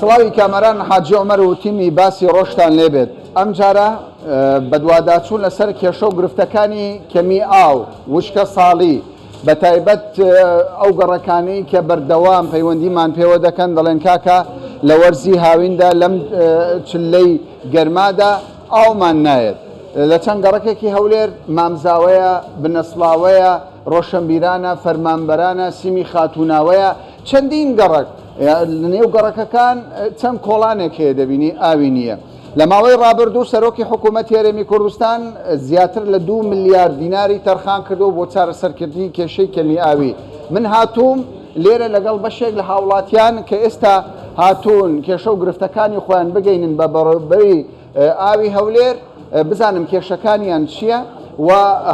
سڵاوی کامەران حاجی عومەر و تیمی باسی ڕۆژتان لێبێت. ئەمجارە بەدواداچوون لەسەر کێشە و گرفتەکانی کەمی ئاو، وشکە ساڵی، بەتایبەت ئەو گەڕەکانەی کە بەردەوام پەیوەندیمان پێوە دەکەن دەڵێن کاکە لە وەرزی هاویندا لەم چلەی گەرمادا ئاومان نایەت. لە چەند گەڕەکێکی هەولێر، مامزاوەیە، بنەسڵاوەیە، ڕۆشەنبیرانە، فەرمانبەرانە، سیمی خاتووناوەیە، چەندین گەڕەک، لە نێو گەڕەکەکان چەند کۆڵانێک هەیە دەبینی ئاوی نییە. لە ماوەی ڕابردوو سەرۆکی حکوومەتی هەرێمی کوردستان زیاتر لە دوو ملیار دیناری تەرخان کردووە بۆ چارەسەرکردنی کێشەی کەمی ئاوی. من هاتووم لێرە لەگەڵ بەشێک لە هاوڵاتیان کە ئێستا هاتوون کێشە و گرفتەکانی خۆیان بگەینن بە بەڕێوەبەری ئاوی هەولێر بزانم کێشەکانیان چییە و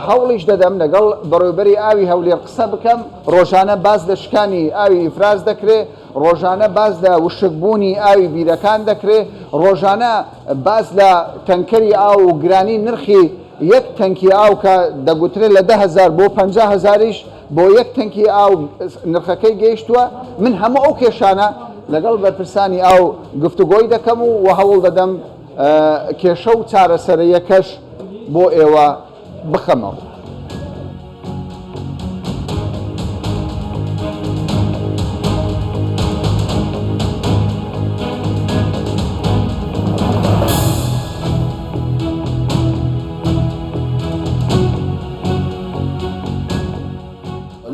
هەوڵیش دەدەم لەگەڵ بەڕێوبەری ئاوی هەولێر قسە بکەم ڕۆژانە باس لە شکانی ئاوی ئیفراز دەکرێ ڕۆژانە باس لە وشکبوونی ئاوی بیرەکان دەکرێ ڕۆژانە باس لە تەنکەری ئاو و گرانی نرخی یەک تەنکی ئاو کە دەگوترێت لە 10هزار بۆ 50 هزاریش بۆ یەک تەنکی ئاو نرخەکەی گەیشتووە من هەموو ئەو کێشانە لەگەڵ بەرپرسانی ئاو گفتوگۆی دەکەم و و هەوڵ دەدەم کێشە و چارەسەرەیەکەش بۆ ئێوە بخەمە ڕوو.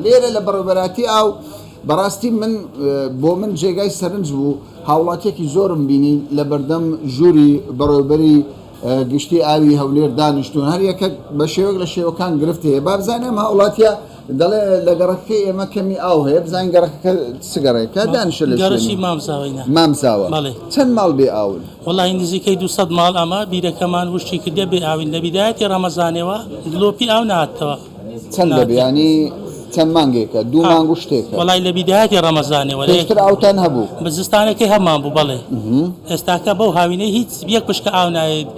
لێرە لە بەڕێوەبەرایەتی ئاو بەڕاستی من بۆ من جێگای سەرنج بوو هاوڵاتیەکی زۆرم بینی لە بەردەم ژووری بەڕێوەبەری گشتی ئاوی هەولێر دانیشتون هەر یەکە بە شێوەک لە شێوەکان گرفت هەیە با بزانین ئەم هاوڵاتیە دەڵێ لە گەڕەکەی ئێمە کەمی ئاو هەیە بزانین گەڕەکەکە چ گەڕێکە دانیشە لە گەڕەکی شوێنی مامزاوەینە مامزاوە بەڵێ. چەند ماڵ بێ ئاون؟ وەڵاهی نزیکەی 200 ماڵ ئەمە بیرەکەمان وشکی کردیە بێ ئاوین لە بیدایەتی ڕەمەزانەوە دلۆپی ئاو نەهاتەوە. چەند دەبێ یانی چەند مانگێکە؟ دوو مانگ و شتێکە. وەڵای لە بیدایەتی ڕەمەزانەوە لە پێشتر ئاوتان هەبوو؟ زستانەکەی هەمان بوو بەڵێ ئێستاکە بەو هاوینەی هیچ یەک پشکە ئاو نایەت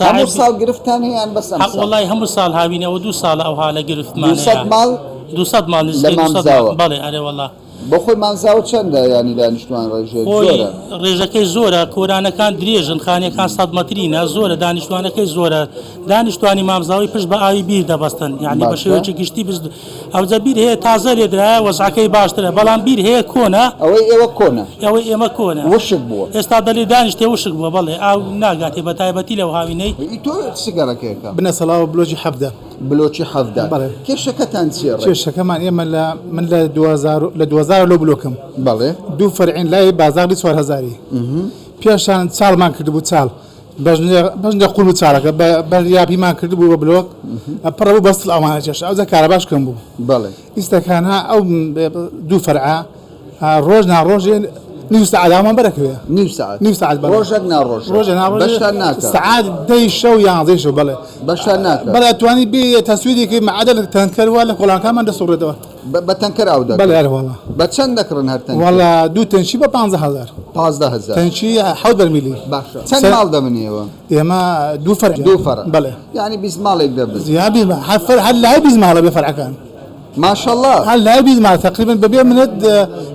هەموو ساڵ گرفتتان هەیە یان بەس ئەمساڵ؟ وەڵای هەموو ساڵ هاوینەوە دوو ساڵە ئەو حالە گرفتمان هەیە. 200 ماڵ؟ 200 ماڵ لە نزیکەی 200 ماڵ مامزاوە؟ بەڵێ ئەرێ وەڵا. بۆ خۆی مامزاوە چەندە یانی دانیشتوان ڕێژەیەک خۆی زۆرە؟ ڕێژەکەی زۆرە کۆرانەکان درێژن خانیەکان سەد مەترینە زۆرە دانیشتوانەکەی زۆرە دانیشتوانی مامزاوی پشت بە ئاوی بیر دەبەستن یعنی بە باشە. شێوەیەکی گشتی بز ئەوجا بیر هەیە تازە لێدرایە وەزعەکەی باشترە بەڵام بیر هەیە کۆنە ئەوەی ئێوە کۆنە ئەوەی ئێمە کۆنە وشک بووە. ئێستا دەلێ دانیشتێ وشک بووە بەڵێ ئاو ناگاتێ بە تایبەتی لەو هاوینەی. ئی تۆ چ گەڕەکێکە؟ بنە سەڵاوە بلۆکی 17. بلۆکی 17 بەڵێ. کێشەکەتان چییە ڕێک؟ کێشەکەمان ئێمە لە من لە 2000 لە 2000 لەو بلۆکم بەڵێ. دوو فەرعین لای بازاڕی 4000ی پێشان چاڵمان کردبوو چاڵ بەژنێ بەژنێ قوڵ بوو چاڵەکە بە بە یاپیمان کردبوو بە بلۆک پڕە بوو بەستڵ ئەوانە کێشا ئەوجا کارەباش کەم بوو بەڵێ. ئیستەکانە ئەو دوو فەرعە ڕۆژ نا ڕۆژێ نیو سەعات ئاومان بەرەکەوێ نیو سەعات نیو سەعات بەڵێ ڕۆژێک نا ڕۆژێک ڕۆژێ نا ڕۆژێ بەشتان ناکا سەعات دەی شەو یانزەی شەو بەڵێ بەشتان ناکا بەڵێ ئەتوانی بێ تەسویرێکی مەعادە لە تەنکەر وا لە کۆڵانکانمان دەسوڕێتەوە بە تەنکەر ئاو دەکڕن بەڵێ ئەرێ وەڵا بە چەند دەکڕن هەر تەنکەر وەڵا دوو تەنکی بە 15000 15000 تەنکی حەوت بەرمیلی باشە چەند ماڵ دەبن ئێوە؟ ئێمە دوو فەرع دوو فەرع بەڵێ یعنی 20 ماڵێک دەبن یا بیست ماڵ هەر فەرع هەر لای 20 ماڵە بێ فەرعەکان ماشەڵا هەر لای 20 ماڵ تقریبا بەبێ منەت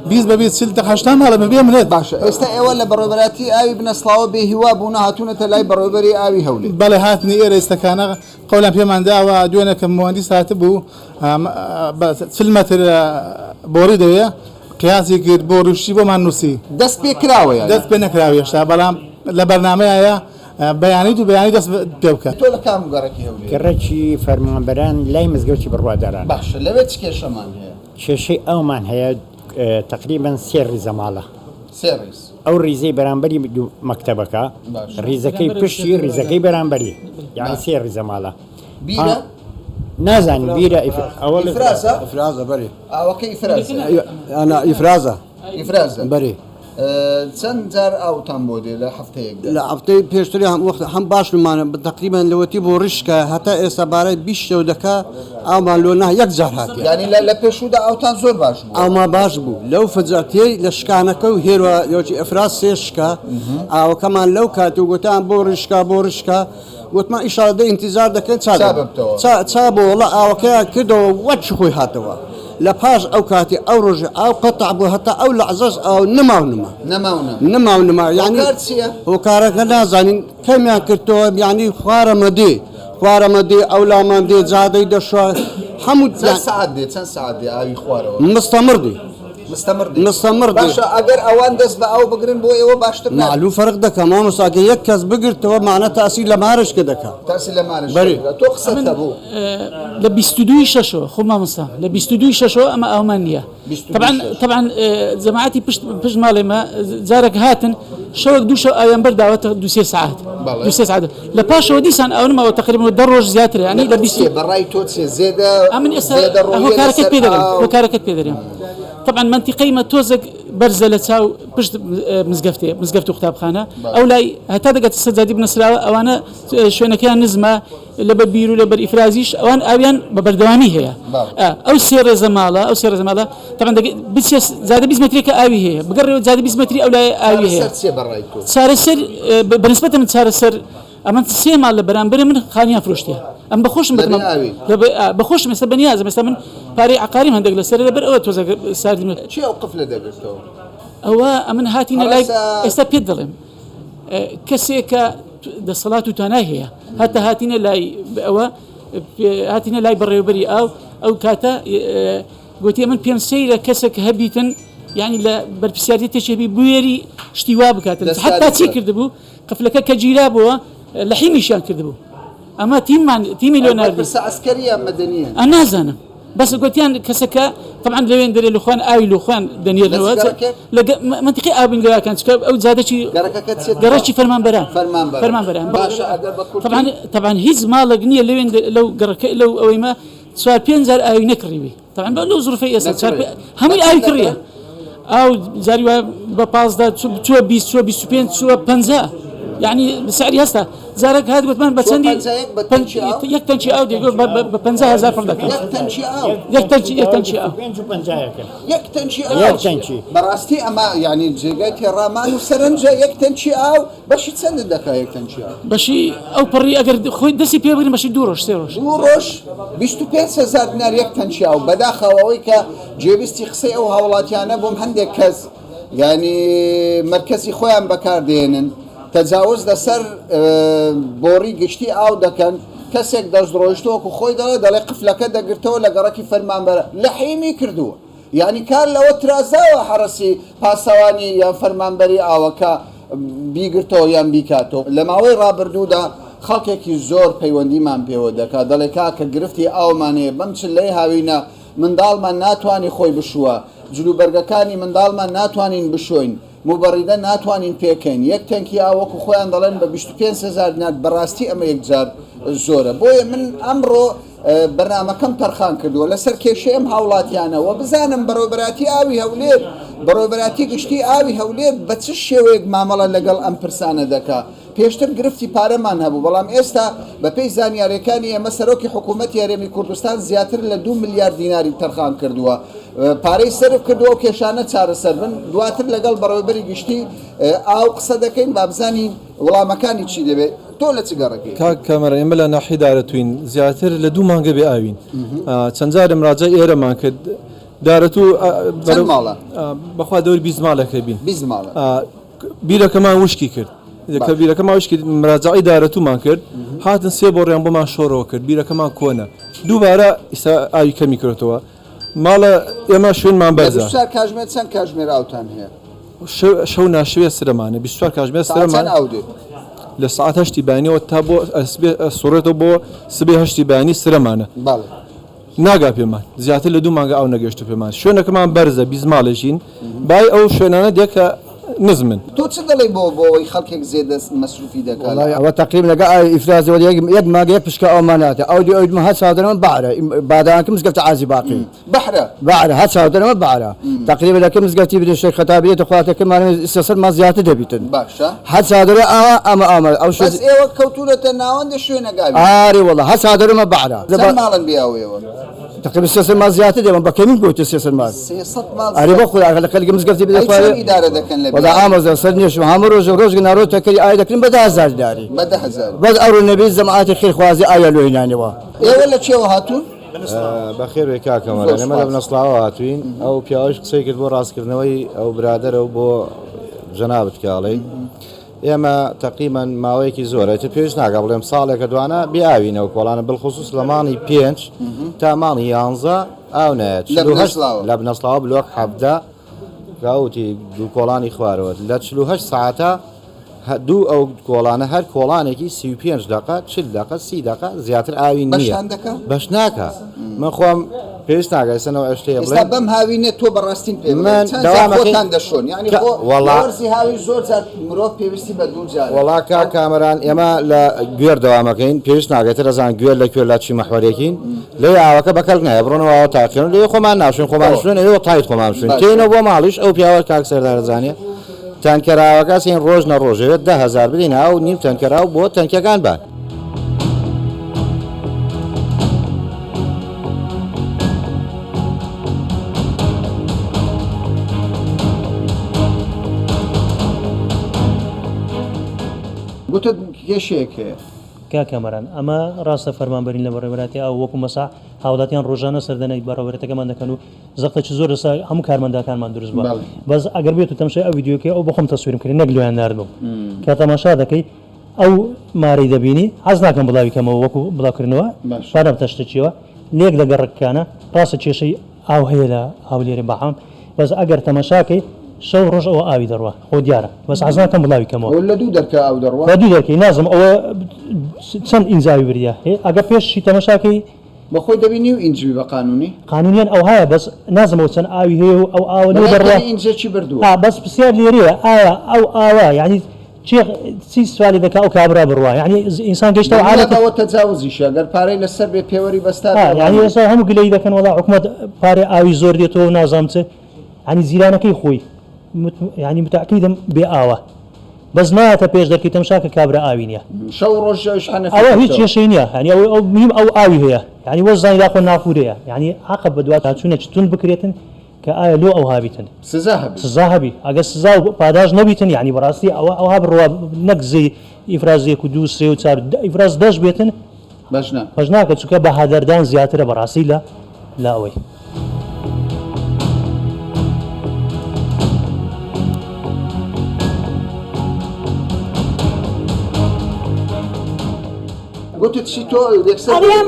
20 بەبێ 40 تا 80 ماڵە بەبێ منەت باشە ئێستا ئێوە لە بەڕێوەبەرایەتی ئاوی بنەسڵاوە بێ هیوا بوونە هاتوونەتە لای بەڕێوەبەری ئاوی هەولێر بەڵێ هاتنی ئێرە ئێستەکانە قەولیان پێمان داوە دوێنێ کە موهەندیس هاتبوو بە 40 مەتر بۆڕی دەوێ قیاسی کرد بۆ ڕوشی بۆمان نووسی دەست پێ کراوە یانی؟ دەست پێ نەکراوە هێشتا بەڵام لە بەرنامەیە بەیانی دوو بەیانی دەست پێ بکات. تۆ لە کام گەڕەکی هەولێری؟ گەڕەکی فەرمانبەران لای مزگەوتی بڕواداران. باشە لەوێ چ کێشەمان هەیە؟ کێشەی ئاومان هەیە تەقریبەن سێ ڕیزە ماڵە. سێ ڕیز. ئەو ڕیزەی بەرامبەری دوو مەکتەبەکە، باشە. ڕیزەکەی پشتی ڕیزەکەی بەرامبەری یانی سێ ڕیزە ماڵە. بیرە؟ نازانم بیرە ئەوە ئیفرازە؟ ئیفرازە بەرێ. ئاوەکە ئیفرازە. ئەنا ئیفرازە. ئیفرازە. بەرێ. چەند جار ئاوتان بۆ دێ لە هەفتەیەکدا؟ لە هەفتەی پێشتری هەم وەخت هەم باش نمانە تەقریبەن لەوەتی بۆ ڕیشکە هەتا ئێستا بارەی 20 شەو دەکا ئاومان لۆ نا یەک جار هاتیە. یانی لە پێشوودا ئاوتان زۆر باش بووە؟ ئاومان باش بوو لەو فجعتیەی لە شکانەکە و هێروە لەوەتی ئەفراز سێ شکا ئاوەکەمان لەو کات و گوتیان بۆ ڕیشکا بۆ ڕیشکا گوتمان ئیشاڵا دە ئینتیزار دەکەن چا چا ببتەوە. چا چا بۆ وەڵا ئاوەکەیان کردەوە وەچ خۆی هاتەوە. لە پاش ئەو کاتی ئەو ڕۆژە ئاو قەتع بوو هەتا ئەو لەعزەش ئاو نما و نما. نەما و نەما. نما و نما یعنی هۆکار چییە؟ هۆکارەکە نازانین کەمیان کردەوە یعنی خوارەمە دێ خوارەمە دێ ئەو لامان دێ جادەی دەشوا هەموو چەند سەعات دێ چەند سەعات دێ ئاوی خوارەوە؟ مستەمڕ دێ. مستەمڕ دێ. مستەمڕ دێ. باشە ئەگەر ئەوان دەست بە ئاو بگرن بۆ ئێوە باشتر نابێ؟ مەعلوم فەرق دەکا مامۆستا ئەگەر یەک کەس بگرتەوە مەعنا تاسیر لە مارشکە دەکا. تاسیر لە مارشکە بەرێ. دەکا. تۆ قسەت ئەمن هەبوو. لە 22 شەشەوە خۆ مامۆستا لە 22 شەشەوە ئەمە ئاومان نییە. 22 شەش. تەبعەن جەماعەتی پشت پشت ماڵێ مە جارێک هاتن شەوێک دوو شەو ئاویان بەرداوە تا دوو سێ سەعات. بەڵێ. دوو سێ سەعات لە پاشەوە دیسان ئاو نەماوە تەقریبەن دە ڕۆژ زیاترە یانی لە لەبەر بیست چییە؟ بە ڕای تۆ چییە؟ زێدە ئەمن ئێستا زێدە ڕۆیە هۆکارەکەت لەسەر پێ دەرێم ئاو؟ هۆکارەکەت پێ دەرێم تەبعەن مەنتیقەی مە تۆزێک بەرزە لە چاو پشت مزگەفتێ مزگەفت و قوتابخانە ئەو لای هەتا دەگاتە سەر جادی بنەسراوە ئەوانە شوێنەکەیان نزمە لەبەر بیر و لەبەر ئیفرازیش ئەوان ئاویان بە بەردەوامی هەیە ئەو سێ ڕێزە ماڵە ئەو سێ ڕێزە ماڵە تەبعەن بچێ جادە 20 مەترێکە ئاوی هەیە بگەڕێەوە جادە 20 مەتری ئەو لای ئاوی هەیە چارەسەر چییە بە ڕای تۆ؟ چارەسەر بە نسبەت من چارەسەر ئەمە سێ ماڵ لە بەرامبەر من خانیان فرۆشتیە ئەم بەخۆشم لەبێ ئاوی. بەخۆشم ئێستا بەنیازم ئێستا من پارەی عقاریم هەندێک لەسەر لەبەر ئەوە تۆزێک ساردی من چی ئەو قفلە دەگرتەوە؟ ئەوە ئەمن هاتینە لای هەڕەسە. ئێستا پێت دەڵێم کەسێک کە دەسەڵات و توانای هەیە هەتا هاتینە لای ئەوە هاتینە لای بەڕێوەبەری ئاو ئەو کاتە گوتی من پێم سەیرە کەسێک هەبیتن یعنی لە بەرپرسیارێتێکی هەبی بوێری شتی وا بکاتن دەستکاری حتا چی بکات. کردبوو قفلەکە کە گیرا بووە لە حیمیشیان کردبوو ئەمە تیممان تیمی لۆ ناردی بەرپرسە عەسکەریە مەدەنیە؟ ئە نازانم بەس گوتیان کەسەکە طبعا لەوێن دەرێ لە خوان ئاوی لە خوان دەنێرنەوە لە چ گەڕەکێک؟ لە منطقەی ئاوبین گەراکان چکە ئەو جادەکی گەڕەکەکە چیە؟ گەڕەکی فەرمانبەران فەرمانبەران. فەرمانبەران باشە ئەگەر بە کورتی طبعا طبعا هیچ ماڵێک نییە لەوێن لەو گەڕەکە لەو ئەوەی مە چوار پێنج جار ئاوی نەکڕیوی طبعا بە لەو زروفەی ئێستا چوار نەکڕی. هەمووی ئاوی کڕیە دەکڕن؟ ئاو جاری وایە بە 15 چووە 20 چووە 25 چووە 50 یعنی سعری هەستا جارێک هات گوتمان بە چووە چەندی 50 یەک بە تەنکی ئاو؟ یەک تەنکی ئاو دێ بە 50 هەزار پڕ دەکەن یەک تەنکی ئاو؟ یەک تەنکی یەک تەنکی ئاو پێنج و پەنجایەکە. یەک تەنکی ئاو؟ یەک تەنکی. بەڕاستی ئەمە یعنی جێگای تێڕامان و سەرنجە یەک تەنکی ئاو بەشی چەندت دەکا یەک تەنکی ئاو؟ بەشی ئەو پڕی ئەگەر خۆی دەستی پێ بگرن بەشی دوو ڕۆژ سێ ڕۆژ. دوو ڕۆژ 25 هەزار دینار یەک تەنکی ئاو. بەداخەوە ئەوەی کە جێویستی قسەی ئەو هاوڵاتیانە بووم هەندێک کەس یعنی مەرکەزی خۆیان بەکاردێنن تەجاوز لەسەر بۆڕی گشتی ئاو دەکەن کەسێک دەستڕۆیشتووە وەکو خۆی دەڵێ دەڵێ قفلەکە دەگرتەوە لە گەڕەکی فەرمانبەرە لە حیمی کردووە یعنی کار لەوە ترازاوە حەڕەسی پاسەوانی یان فەرمانبەری ئاوەکە بیگرتەوە یان بیکاتەوە. لە ماوەی ڕابردوودا خەڵکێکی زۆر پەیوەندیمان پێوە دەکات دەڵێ کاکە گرفتی ئاومان هەیە بەم چلەی هاوینە منداڵمان ناتوانی خۆی بشووە جلوبەرگەکانی منداڵمان ناتوانین بشۆین موبەڕیدە ناتوانین پێکەین یەک تەنکی ئاو وەکو خۆیان دەڵێن بە 25 هەزار دینار بەڕاستی ئەمە یەکجار زۆرە بۆیە من ئەمڕۆ بەرنامەکەم تەرخان کردووە لەسەر کێشەی ئەم هاوڵاتیانە و بزانم بەڕێوەبەراتی ئاوی هەولێر بەڕێوەبەراتی گشتی ئاوی هەولێر بە چ شێوەیەک مامەڵە لەگەڵ ئەم پرسانە دەکا پێشتر گرفتی پارەمان هەبوو بەڵام ئێستا بەپێی زانیاریەکانی ئێمە سەرۆکی حکوومەتی هەرێمی کوردستان زیاتر لە 2 ملیار دیناری تەرخان کردووە پارەی سەرف کردووە و کێشانە چارەسەر بن دواتر لەگەڵ بەڕێوەبەری گشتی ئاو قسە دەکەین با بزانین وەڵامەکانی چی دەبێت تۆ لە چ گەڕەکەی؟ کاک کامەران ئێمە لە ناحیەی دارەتووین زیاتر لە دوو مانگە بێ ئاوین چەند جارێ مراجعەی ئێرەمان کرد دارەتوو چەند ماڵە؟ بەخوا دەوری 20 ماڵێک بین 20 ماڵە بیرەکەمان وشکی کرد کە بیرەکەمان وشکی مراجعەی دارەتوومان کرد هاتن سێ بۆڕیان بۆمان شۆڕەوە کرد بیرەکەمان کۆنە دووبارە ئیستا ئاوی کەمی کردەوە ماڵە ئێمە شوێنمان لە بەرزە 24 کاژمێر چەند کاژمێر ئاوتان هەیە؟ شەو ناشوێ سرەمانە 24 کاژمێر ساعت چەند سرەمان ئاو دێت؟ لە ساعت هەشتی بەیانیەوە تا بۆ سوڕێتەوە بۆ سبێ هەشتی بەیانی سرەمانە بەڵێ ناگا پێمان زیاتر لە دوو مانگە ئاو نەگەشتو پێمان شوێنەکەمان بەرزە 20 ماڵێژین بای ئەو شوێنانە دێ کە نزمن. تۆ چ دەڵێی بۆ بۆ ئەوەی خەڵکێک زێدە مەسروفی دەکا لە والله ئەوە تقریبا لەگە ئاوی ئیفراز وەلی یەک یەک مانگە یەک پشکە ئاومان ناتێ ئەو دی ئەو هەر چاودەرەمە بەعرە بادانکە مزگەفتە عازی باقی بەحرە بەعرە هەر چاودەرەمە بەعرە تقریبا لەکە مزگەفتی بدێ شێخ خەتابیەتە خواتەکەمان سێسەد ما زیاتر دەبیتن باشە هەر چادرە ئاوا ئەمە ئامە ئەو بەس ئێوە کەوتوونەتە ناوەندە شوێنەگاوی ئاری والله هەر چادرەمە بەعرە چەند ماڵن بێ ئاوێوە؟ تقریبا 300 ماڵ زیاتر دێمە بە کەمی گوتە 300 ماڵ 300 ماڵ ئەرێ بۆ خدا لە خەلکی مزگەفتی بدە ئەی چۆن ئیدارە دەکەن لە وەڵا ئامۆزا سەر نێشم هەموو ڕۆژ ڕۆژ نارۆ تەکەری ئای دەکرن بە 10000 دیناری بە 10000 بەس ئەڕۆ نەبی جەماعەتی خێرخوازی ئایا لۆ هینانەوە ئێوە لە چێوە هاتوون؟ بەخێر بێی کاک کەمەران ئێمە لە بنەسڵاوە هاتوین ئەو پیاوەش قسەی کرد بۆ ڕاستکردنەوەی ئەو برادەرە و بۆ جەنابت کە ئەڵێی ئێمە تەقریبەن ماوەیەکی زۆرە ئیتر پێویست ناکا بڵێم ساڵێکە دوانە بێ ئاوینە و کۆڵانە بلخصوص لە مانگی پێنج تا مانگی یانزە ئاو نایەت لە بنەسڵاوە لە بنەسڵاوە بلۆک 17 گاوتی دوو کۆڵانی خوارەوە لە 48 ساعتە دوو ئەو کۆڵانە هەر کۆڵانێکی 35 دقە 40 دقە 30 دقە زیاتر ئاوی نییە بەشتان دەکا؟ بەش ناکا من خۆم پێویست ناکا ئێستا نەوە شتەیە ئێستا بڵێم بەم هاوینە تۆ بەڕاستیم پێ بڵێ من چەند جار دەوامەکەی خۆتان دەشۆن یعنی کە خۆ لە وەڵا وەرزی هاوین زۆر جار مرۆڤ پێویستی بە دوو جارە وەڵا کاک کامەران ئێمە لە گوێر دەوامەکەین پێویست ناکا تر ئەزان گوێر لە کوێ لە چی مەحوەرێکین لەوێ ئاوەکە بە کەلک نایە بڕۆنەوە ئاوە تاقیەن لەوێ خۆمان ناشوین خۆمان تەواو شوێن ئەوێ تایت خۆمان شوین باشە تێینەوە بۆ ماڵیش ئەو پیاوە کاک سەردار ئەزانێ تەنکەر ئاوەکە ئەچین ڕۆژ نە ڕۆژێ 10,000 بدەین ئاو نیو تەنکەر ئاو بۆ تەنکەکان بان. گوتت کێشەیەک هەیە. کاک کامەران ئەمە ڕاستە فەرمانبەرین لە بەڕێوەبەرایەتی ئاو وەکو مەسا هاوڵاتیان ڕۆژانە سەردانی بەڕێوەبەرێتەکەمان دەکەن و زەختەکی زۆر لەسەر هەموو کارمەنداکانمان دروست بووە بەس ئەگەر بێت و تەمشای ئەو ڤیدیۆکەی ئەو بەخۆم تەسویرم کرد نەک لۆیان ناردبووم کە تەماشا دەکەی ئەو مارەی دەبینی حەز ناکەم بڵاوی کەمەوە وەکو بڵاوکردنەوە با نەبتە شتەکیەوە لێک لە گەڕەکەکانە ڕاستە کێشەی ئاو هەیە لە هەولێرێ بەعام بەس ئەگەر تەماشاکەی شەو ڕۆژ ئەوە ئاوی دەڕوا خۆ دیارە بەس حەز ناکەم بڵاوی کەمەوە لە دوو دەرکە ئاو دەڕوا لە دوو دەرکەی نازم ئەوە چەند ئینجاوی بردە ئەگەر پێشی تەماشاکەی بەخۆی دەبی نیو ئینج بی بە قانونی. قانونیان ئەوهایە بەس نازم ئەو چەند ئاوی هەیە و ئەو ئاوە لۆ بەلای دەڕوا کەمی ئینجەکی بردووە. ئا بەس پرسیار لێرەیە ئایا ئەو ئاوە یانی چێ چی سوالی دەکا ئەو کابرا بڕوا یانی ئینسان گەیشتە ئەو دڵنیا حالەتە بە ئەوە تەجاوزیشە گەر پارەی لەسەر بێ پێوەری بەستا ئا بێ یانی ئەوانەی. ئێستا هەموو گلەیی دەکەن وەڵا حکومەت پارەی ئاوی زۆر دێتەوە و نازانم چ یانی جیرانەکەی خۆی یانی متاکیدم بێ ئاوە بەس نایەتە پێش دەرکی تەمشا کە کابرا ئاوی نیە. شەو و ڕۆژ ئەویش حەنەفی ئەوە هیچ کردەوە. کێشەی نیە یانی ئەو ئەو مهم ئەو ئاوی هەیە یانی وەش زانی داخۆ نافورەیە یانی حەقە بەدواداچونێکی توند بکرێتن کە ئایا لۆ ئەوها بیتن سزا هەبی. سزا هەبی ئەگەر سزا و پاداش نەبیتن یانی بەڕاستی ئەوە ئەوها بڕوا نەک زی ئیفراز یەک و دوو سێ و چار ئیفراز دەش بێتن بەش نا. بەش ناکە چونکە بە هەدەردان زیاترە بەڕاستی لە لە ئەوەی. گوتت چی تۆ یەکسەر ئەرێم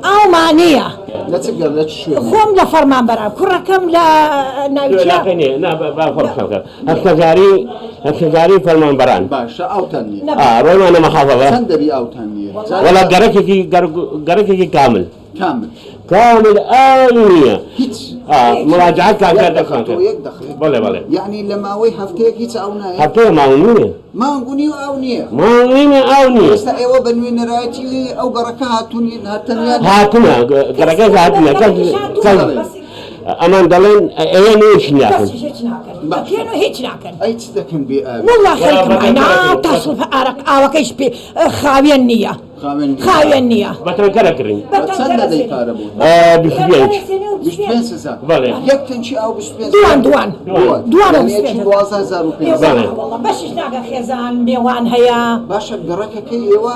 ئاومان نییە. لە چ گەڕ لە چ شوێنێک؟ خۆم لە فەرمانبەران کوڕەکەم لە ناوی چیە؟ نا با خۆم قسە بکەم هەشتەزاری هەشتەزاری فەرمانبەران باشە ئاوتان نییە؟ ئا ڕۆیمانە مەحافەزە چەند دەبی ئاوتان نییە؟ وەڵا گەڕەکێکی گەڕەکێکی کامل کامل کامل ئاوی نییە هیچ مراجعە کاک یەک دەخان دەقە تۆ کرد یەک دەقە بەڵێ بەڵێ یعنی لە ماوەی هەفتەیەک هیچ ئاو نایە هەفتەیە ماوە نییە مانگ و نیو ئاو نییە مانگ نییە ئاو نییە ئێستا ئێوە بە نوێنەرایەتی ئەو گەڕەکە هاتوون هەر تەنیا هاتنە گەڕەکەش هاتنە کەس کەس ئەمان دەڵێن ئێوە هیچ ناکەن کەسیش هیچ ناکەن بەکێن و هیچ ناکەن ئەی چ دەکەن بێ ئاوی والله خەریکم عینا تاسڵف ئارەق ئاوەکەیش پێ خاوێن نییە خاوێن نییە. خاوێن نییە بە تەنکەرە کڕین بە چەند دەدەی پارە بۆ 25 25 هەزار بەڵێ. یەک تەنکی ئاو 25 دوان دوان دوان دوان یعنی یەکی 12500 بەڵێ. والله بەشیش ناکە خێزان مێوان هەیە باشە گەڕەکەکەی ئێوە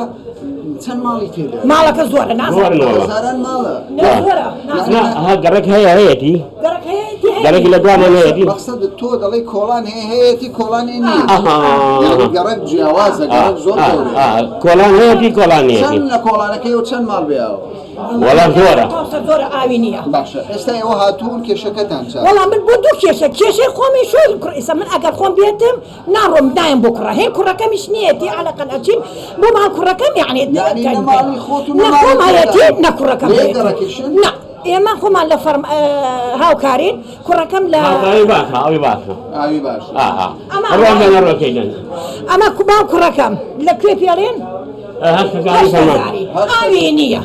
چەند ماڵی تێدا ماڵەکە زۆرە نازانم زۆرن وەڵا. هەزاران ماڵە نا زۆرە نازانم نا ها گەڕەک هەیە هەیەتی گەڕەک هەیەتی هەیە گەڕەکی لە دوامان هەیەتی مەقسەد تۆ دەڵێی کۆڵان هەیە هەیەتی کۆڵانی نییە ئەها. یعنی گەڕەک جیاوازە گەڕەک زۆر گەورەیە کۆڵان هەیەتی کۆڵان نییەتی چەند لە کۆڵانەکەی و چەند ماڵ بێ ئاوە وەڵا زۆرە تاوسە زۆرە ئاوی نییە باشە ئێستا ئێوە هاتوون کێشەکەتان چا وەڵا من بۆ دوو کێشە کێشەی خۆمی شۆی کوڕ ئیسا من ئەگەر خۆم بێتم ناڕۆم نایم بۆ کوڕە هێن کوڕەکەمیش نییەتی عەلەقەل ئەچین بۆ ماڵ کوڕەکەم یعنی یعنی نە ماڵی خۆت و نە نە ماڵی خۆم هەیەتی کوڕەکەت. نە کوڕەکەم لە یەک هەیەتی گەڕەکیشن؟ نا ئێمە خۆمان لە فەرم هاوکارین کوڕەکەم لە ئاوی باشە ئاوی باشە ئاوی باشە ئاها ئەمە ڕۆژە نەڕۆکەی دەن ئەمە کوباو کوڕەکەم لە کوێ پێڵێن هەشتەزاری فەرمان هەشتەزاری ئاوی نییە.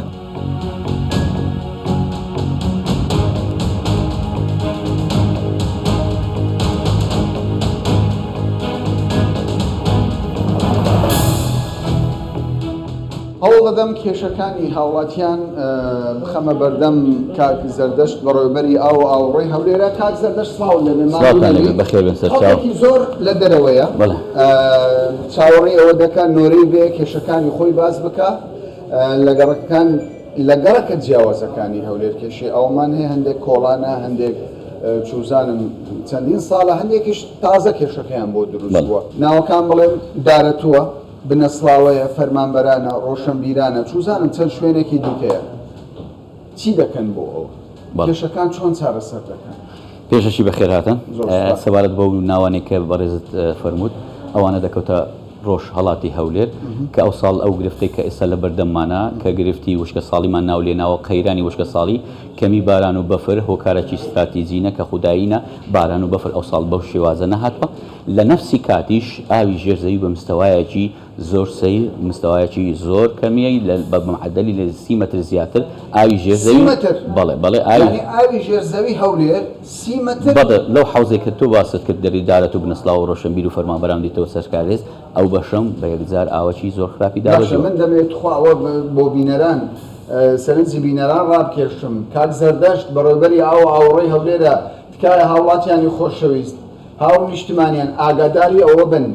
هەوڵ دەدەم کێشەکانی هاوڵاتیان بخەمە بەردەم کاک زەردەشت بەڕێوەبەری ئاو و ئاوەڕۆی هەولێرە. کاک زەردەشت سڵاو لێبێ، ماندوو سڵاوتان نەبی. لێبێ، بەخێر بێن سەرچاو. خەڵکێکی زۆر لە دەرەوەیە، بەڵێ. چاوەڕێی ئەوە دەکا نۆرەی بێ کێشەکانی خۆی باس بکا. لە گەڕەکەکان لە گەڕەکە جیاوازەکانی هەولێر کێشەی ئاومان هەیە، هەندێک کۆڵانە، هەندێک چوزانم چەندین ساڵە، هەندێکیش تازە کێشەکەیان بۆ دروست بووە. ناوەکان بڵێم، دارەتووە، بنەسڵاوەیە، فەرمانبەرانە، ڕۆشنبیرانە، چوزانم چەند شوێنێکی دیکەیە. چی دەکەن بۆ ئەوە؟ کێشەکان چۆن چارەسەر دەکەن؟ پێشەکی بەخێرهاتن. سەبارەت بەو ناوانەی کە بەڕێزت فەرمووت، ئەوانە دەکەوتە ڕۆژهەڵاتی هەولێر، کە ئەوساڵ ئەو گرفتەی کە ئێستا لە بەردەممانە، کە گرفتی وشکەساڵیمان ناو لێناوە، قەیرانی وشکەساڵی، کەمی باران و بەفر، هۆکارەکی ستراتیجینە کە خودایینە، باران و بەفر ئەوساڵ بەو شێوازە نەهاتووە، لە نەفسی کاتیش ئاوی ژێر زەوی بە مستەوایەکی زۆر سەیر، مستەوایەکی زۆر کەمیی لە بە معەدەلی لە سی مەتر زیاتر ئاوی ژێر سی زەوی مەتر؟ بەڵێ بەڵێ ئاوی یانی ئاوی ژێر زەوی هەولێر سی مەتر؟ بەڵێ لەو حەوزەی کە تۆ باست کرد دەری دارەت و بنەسڵاو و ڕۆشنبیر و فەرمانبەران دیتەوە سەر کارێز ئەو بەشەم بە یەکجار ئاوەکی زۆر خراپی باشە دابەزیوە. من دەمەوێت تخوا ئەوە بۆ بینەران سەرنجی بینەران ڕابکێشم کاک زەردەشت بەڕێوبەری ئاو و ئاوەڕۆی هەولێرە تکایە هاوڵاتیانی خۆشەویست هاونیشتمانیان ئاگاداری ئەوە بن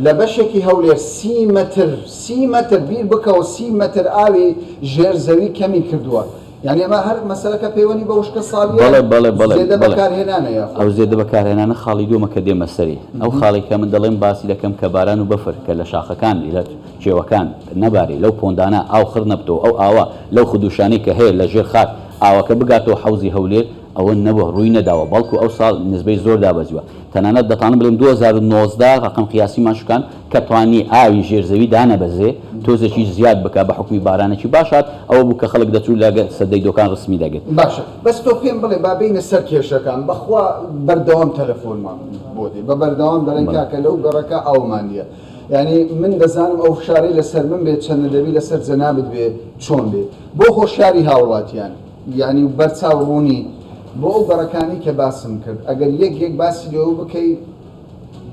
لە بەشێکی هەولێر سی مەتر سی مەتر بیر بکەوە سی مەتر ئاوی ژێر زەوی کەمی کردووە یانی ئەمە هەر مەسەلەکە پەیوەنی بە وشکە ساڵیە بەڵێ بەڵێ بەڵێ زێدە بەڵێ بەکارهێنانە یاخود. ئەو زێدە بەکارهێنانە خاڵی دووەمە کە دێمە سەری ئەو خاڵەی کە من دەڵێم باسی دەکەم کە باران و بەفر کە لە شاخەکان لە کێوەکان نەبارێ لەو پۆندانە ئاو خڕ نەبتەوە ئەو ئاوە لەو خدوشانەی کە هەیە لە ژێر خاک ئاوەکە بگاتەوە حەوزی هەولێر ئەوە نەبووە ڕووی نەداوە بەڵکو ئەو ساڵ نسبەی زۆر دابەزیوە تەنانەت دەتوانم بڵێم 2019 ڕەقەم قیاسیمان شکان کە توانی ئاوی ژێر زەوی دانەبەزێ تۆزێکیش زیاد بکا بە حوکمی بارانێکی باش هات ئەوە بوو کە خەڵک دەچوو لە سەدەی دۆکان ڕسمی دەگرت. باشە بەس تۆ پێم بڵێ با بێینە سەر کێشەکان بەخوا بەردەوام تەلەفۆنمان بۆ دێ بە بەردەوام دەڵێن کاکە لەو گەڕەکە ئاومان نییە یانی من دەزانم ئەو فشارەی لەسەر من بێت چەندە دەبی لەسەر جەنابت بێ چۆن بێ بۆ هۆشیاری هاوڵاتیان یانی بەرچاو ڕوونی بۆ ئەو گەڕەکانەی کە باسم کرد ئەگەر یەک یەک باسی لێوە بکەی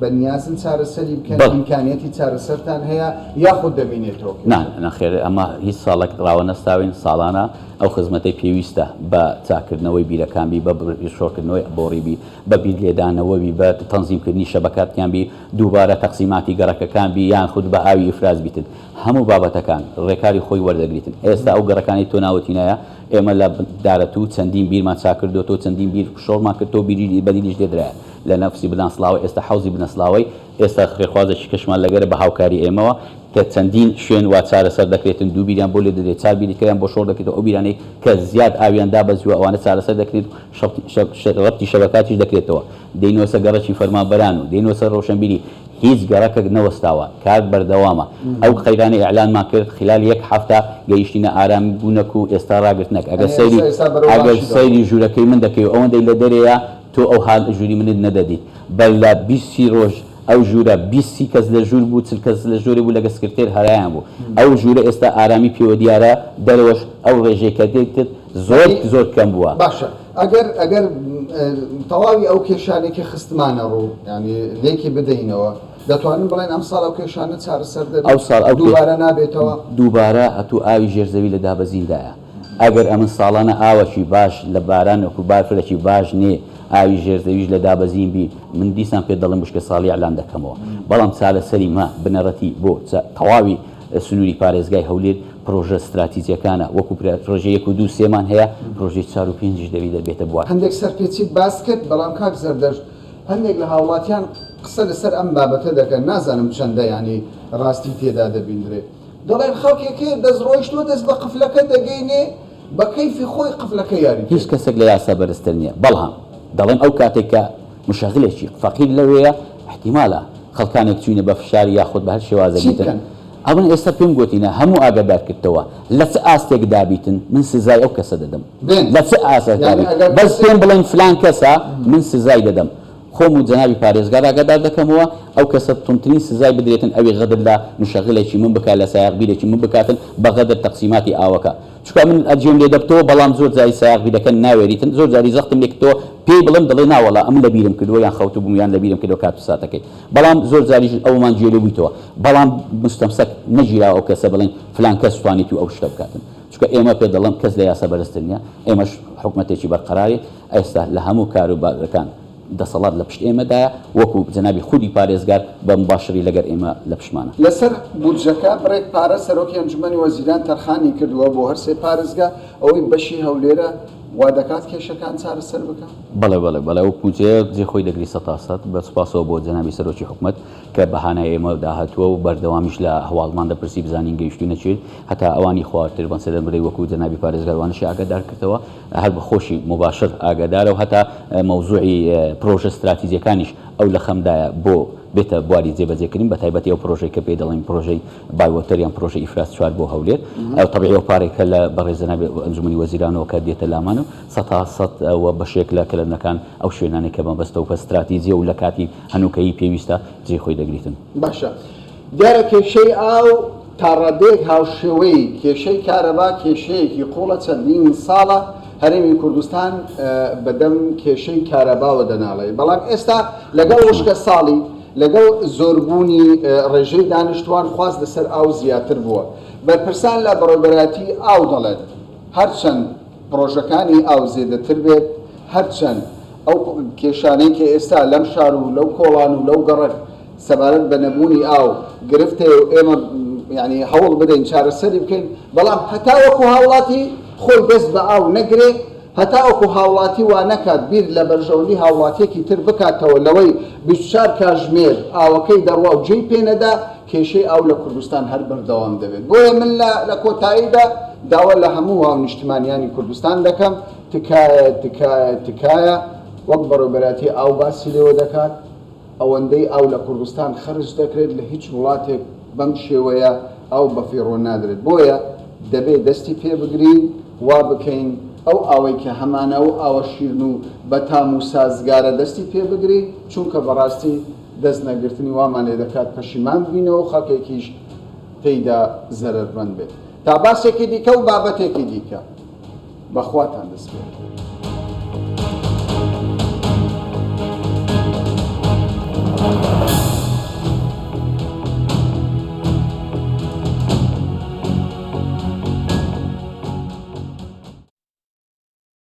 بە نیازن چارەسەری بکەن بەڵێ. ئیمکانیەتی چارەسەرتان هەیە یاخود دەمینێتەوە نا کێشەکە؟ نەخێر ئەمە هیچ ساڵێک ڕاوەنەستاوین ساڵانە ئەو خزمەتەی پێویستە بە چاککردنەوەی بیرەکان بی بە شۆڕکردنەوەی بۆڕی بی بە بیر لێدانەوە بی بە تەنزیمکردنی شەبەکاتیان بی دووبارە تەقسیماتی گەڕەکەکان بی یان خود بە ئاوی ئیفراز بیتن هەموو بابەتەکان ڕێکاری خۆی وەردەگریتن ئێستا ئەو گەڕەکانەی تۆ ناوت هینایە ئێمە لە دارەتوو چەندین بیرمان چاککردۆتەوە چەندین بیر شۆڕمان کردەوە بیری بەدیلیش لێدرایە لە نەفسی بناسڵاوە ئێستا حەوزی بنەسڵاوەی ئێستا خێرخوازێکی کەشمان لەگەرە بە هاوکاری ئێمەوە کە چەندین شوێن وا چارەسەر دەکرێتن دوو بیریان بۆ لێدەدرێت چار بیریکەیان بۆ شۆڕ دەکرێتەوە ئەو بیرانەی کە زیاد ئاویان دابەزیوە ئەوانە چارەسەر دەکرێت و ڕەبتی شەبەکاتیش دەکرێتەوە دێینەوە سەر گەڕەکی فەرمانبەران و دێینەوە سەر ڕۆشنبیری هیچ گەڕەکەک نەوەستاوە کار بەردەوامە ئەو قەیرانەی ئیعلانمان کرد خلال یەک هەفتە گەیشتینە ئارامی بوونەک و ئێستا ڕاگرتنەک ئەگەر یانی سەیری ئێستا ئێستا بەرەو ئەگەر باشی دەڕۆ. سەیری ژوورەکەی من دەکەی و ئەوەندەی لە دەرێیە تۆ ئەو ها ژووری منت نەدەدیت بەر لە 20 سی ڕۆژ ئەو ژوورە 20 سی کەس لە ژوور بوو 40 کەس لە ژوورێ بوو لەگە سکرتێر هەرایان بوو ئەو ژوورە ئێستا ئارامی پێوە دیارە دەرەوەش ئەو ڕێژەی کە دێتت زۆر یانی زۆر کەم بووە. باشە ئەگەر ئەگەر تەواوی ئەو کێشانەی کە خستمانە ڕوو یانی لێکی بدەینەوە دەتوانن بڵێن ئەمساڵ ئەو کێشانە چارەسەر دەبێت ئەوساڵ ئەو کێ دووبارە نابێتەوە؟ دووبارە ئەتوو ئاوی ژێر زەوی لە دابەزیندایە ئەگەر ئەمن ساڵانە ئاوەکی باش لە باران وەکو بارفرەکی باش نێ ئاوی ژێر زەویش لە دابەزین بی من دیسان پێت دەڵێم وشکە ساڵی ئیعلان دەکەمەوە بەڵام چارەسەری مە بنەڕەتی بۆ تەواوی سنووری پارێزگای هەولێر پرۆژە ستراتیجیەکانە وەکو پرۆژە یەک و دوو سێمان هەیە پرۆژەی چوار و پێنجیش دەبی دەبێتە بوار. هەندێک سەرپێچیت باس کرد، بەڵام کاک زەردەشت هەندێک لە هاوڵاتیان قسە لەسەر ئەم بابەتە دەکەن نازانم چەندە یانی ڕاستی تێدا دەبیندرێ دەڵێن خەڵکێک هەیە دەست ڕۆیشتووە دەست بە قفلەکە دەگەینێ بە کەیفی خۆی قفلەکە یاری پێ هیچ کەسێک لە یاسا بەرزتر نیە بەڵام دەڵێم ئەو کاتێک کە مشەغلێکی فەقیر لەوێیە ئیحتیمالە خەڵکانێک چوینە بە فشار یاخود بە هەر شێوازێک چی بیتن بکەن؟ ئەمن ئێستا پێم گۆتینە هەموو ئاگادار کردتەوە لە چ ئاستێک دابیتن من سزای ئەو کەسە دەدەم بێن لە چ ئاستێک یانی دابیت ئەگەر بەس کەسێک. پێم بڵێن فلان کەسە من سزای دەدەم خۆم و جەنابی پارێزگار ئاگادار دەکەمەوە ئەو کەسە توندترین سزای بدرێتن ئەوی غەدر لە مشەغلێکی من بکات لە سایەق بیرێکی من بکاتن بە غەدر تەقسیماتی ئاوەکە چونکە من ئەجێم لێ دەبتەوە بەڵام زۆر جاری سایەق بیرەکە ناوێریتن زۆر جاری زەختم لێ کردەوە پێی بڵێم دەڵێ ناوەڵا ئەمن لە بیرم کردووە یان خەوتبووم یان لە بیرم کردەوە کات و ساتەکەی بەڵام زۆر جاریش ئەومان گوێ لێ بوویتەوە بەڵام مستەمسەک نەگیراوە ئەو کەسە بڵێن فلان کەس توانیتی ئەو شتە بکاتن چونکە ئێمە پێ دەڵێم کەس لە یاسا بەرزتر نییە ئێمەش حکومەتێکی بەرقەرارین ئێستا لە هەموو کاروبارەکان. دەسەڵات لە پشت ئێمەدایە وەکو جەنابی خودی پارێزگار بە مباشری لەگەر ئێمە لە پشتمانە. لەسەر بودجەکە بڕێک پارە سەرۆکی ئەنجومەنی وەزیران تەرخانی کردووە بۆ هەرسێ پارێزگا، ئەوەی بەشی هەولێرە وادەکات کێشەکان چارەسەر بکا؟ بەڵێ بەڵێ بەڵێ ئەو بودجەیە جێ خۆی دەگری سەتا سەت، بە سوپاسەوە بۆ جەنابی سەرۆکی حکومەت کە بە هانای ئێمە داهاتووە و بەردەوامیش لە هەواڵمان دەپرسی بزانین گەیشتوینە چی هەتا ئەوانی خوارتر مەسەلەن بڵێی وەکو جەنابی پارێزگار وانەشی ئاگادار کردەوە هەر بە خۆشی موباشر ئاگادارە و هەتا مەوزوعی پرۆژە ستراتیجیەکانیش ئەو لە خەمدایە بۆ بێتە بواری جێبەجێکردن بە تایبەتی ئەو پرۆژەی کە پێی دەڵێن پرۆژەی Biwater یان پرۆژەی ئیفراز چوار بۆ هەولێر ئەو تەبعی ئەو پارەی کە لە بەڕێز جەنابی ئەنجومەنی وەزیرانەوە کە دێتە لامان و سەتا سەد و بەشێک لە کەلەنەکان ئەو شوێنانەی کە مەبەستە و کە ستراتیجیە و لە کاتی هەنووکەیی پێویستە جێی خۆی دەگریتن. باشە دیارە کێشەی ئاو تاڕادەیەک هاوشێوەی کێشەی کارەبا کێشەیەکی قوڵە چەندین ساڵە هەرێمی کوردستان بەدەم کێشەی کارەباوە دەناڵێ بەڵام ئێستا لەگەڵ وشکە ساڵی لەگەڵ زۆربوونی ڕێژەی دانیشتوان خواست لەسەر ئاو زیاتر بووە بەرپرسان لە بەڕێوبەرایەتی ئاو دەڵێن هەرچەند پڕۆژەکانی ئاو زێدەتر بێت، هەرچەند ئەو کێشانەی کە ئێستا لەم شار و لەو کۆڵان و لەو گەڕەک سەبارەت بە نەبوونی ئاو گرفت هەیە و ئێمە یانی هەوڵ بدەین چارەسەری بکەین، بەڵام هەتاوەکو هاوڵاتی خۆی دەست بە ئاو نەگرێ، هەتاوەکو هاوڵاتی وا نەکات بیر لە بەرژەوەندی هاوڵاتیەکی تر بکاتەوە لەوەی 24 کاژمێر ئاوەکەی دەڕوا و جێی پێ نەدا، کێشەی ئاو لە کوردستان هەر بەردەوام دەبێت. بۆیە من لە لە کۆتاییدا داوا لە هەموو هاونیشتمانیانی کوردستان دەکەم تکایە تکایە تکایە وەک بەڕێوبەرایەتی ئاو باسی لێوە دەکات ئەوەندەی ئاو لە کوردستان خەرج دەکرێت لە هیچ وڵاتێک بەم شێوەیە ئاو بەفیڕۆ نادرێت بۆیە دەبێ دەستی پێ بگرین وا بکەین ئەو ئاوەی کە هەمانە ئەو ئاوە شیرن و بەتام و سازگارە دەستی پێ بگرین چونکە بەڕاستی دەست نەگرتنی وامان لێ دەکات پەشیمان ببینەوە و خەڵکێکیش تێیدا زەرەرمەند بێت. تا باسێکی دیکە و بابەتێکی دیکە بە خواتان دەسپێرم.